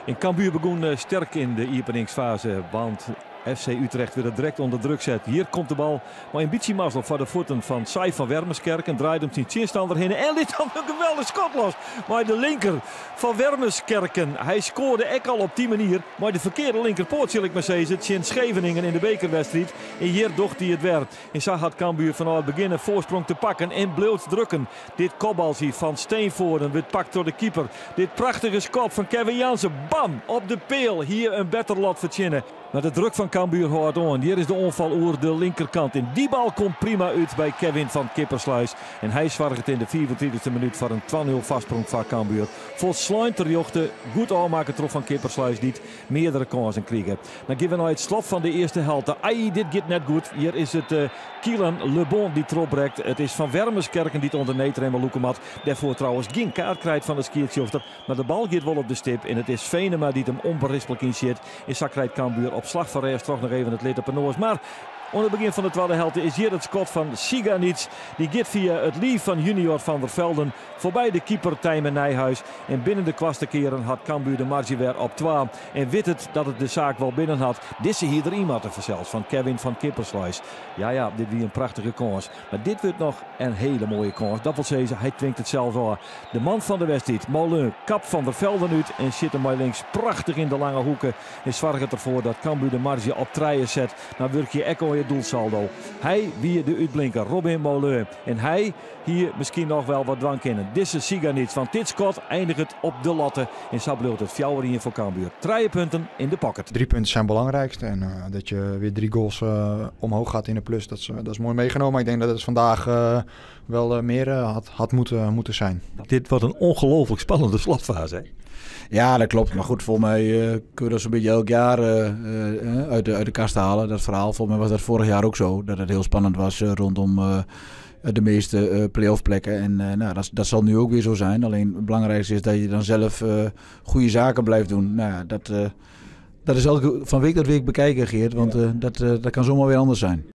En Cambuur begûn sterk yn de iepeningsfaze, want FC Utrecht wurdt direkt ûnder druk set. Hjir komt de bal mei in bytsje mazzel foar de fuotten fan Sai van Wermeskerken. Draait om syn tsjinstanner hinne en lit dan in geweldich skot los mei de linker van Wermeskerken. Hy skoarde ek al op dy manier mei de ferkearde linkerpoat, sil ik mar sizze, tsjin Scheveningen yn de bekerwedstriid. En hjir docht hy it wer. En sa hat Cambuur fanôf it begjin in foarsprong te pakken en bliuwt drukken. Dit kopbaltsje fan Steenvoorden wurdt pakt troch de keeper. Dit prachtige skot fan Kevin Jansen. Bam! Op de peal. Hie in better lot fertsjinne. Mar de druk fan Cambuur hâldt oan. Hjir is de oanfal oer de linkerkant. En dy bal komt prima út by Kevin van Kippersluis. En hy soarget yn de 35e minút foar in 2-0 foarsprong foar Cambuur. Folslein terjochte, goed ôfmakke troch Van Kippersluis dy't meardere kânsen krige. Dan gean we nei it slot fan de earste helte. Ai, dit giet net goed. Hjir is it Kielan Le Bon dy't trochbrekt. It is Van Wermeskerken dy't oan de needrem lûke moat. Dêrfoar trouwens gjin kaart krijt fan de skiedsrjochter. Mar de bal giet wol op de stip en it is Venema dy't him ûnberisplik ynsjit. En sa krijt Cambuur op slach fan rêst troch noch even it lid op 'e noas. Mar oan it begjin fan de twadde helte is hjir it skot fan Ciganic. Dy giet fia it liif fan junior Van der Velden foarby de keeper Tijmen Nijhuis. En binnen de koartste kearen hat Cambuur de marzje wer op twa. En wit it dat it de saak wol binnen hat. Dizze hie deryn moatte fansels fan Kevin van Kippersluis. Ja ja, dit wie in prachtige kâns. Mar dit wurdt noch in hiele moaie kâns. Dat wol sizze, hy twingt it sels ôf. De man fan de wedstriid, Moulin, kapt Van der Velden út en sjit him mei links prachtich yn de lange hoeke. En soarget derfoar dat Cambuur de marzje op trije set. Dan wurkje je ek oan je doelsaldo. Hy wie de útblinker, Robin Moulin. En hy hie miskien noch wol wat dwaan kinnen. Dizze Ciganic, want dit skot einiget op de latte. En sa bliuwt it 4-1 foar Cambuur. Trije punten yn de pocket. Drie punten zijn het belangrijkste. En dat je weer drie goals omhoog gaat in de plus, dat is mooi meegenomen. Maar ik denk dat het vandaag wel meer had moeten zijn. Dit wordt een ongelooflijk spannende slotfase, hè? Ja, dat klopt. Maar goed, volgens mij kunnen we dat zo'n beetje elk jaar uit de kast halen. Dat verhaal. Volgens mij was dat vorig jaar ook zo. Dat het heel spannend was rondom de meeste play-off plekken. En nou, dat zal nu ook weer zo zijn. Alleen het belangrijkste is dat je dan zelf goede zaken blijft doen. Nou, ja, dat is elke, van week tot week bekijken, Geert. Want dat kan zomaar weer anders zijn.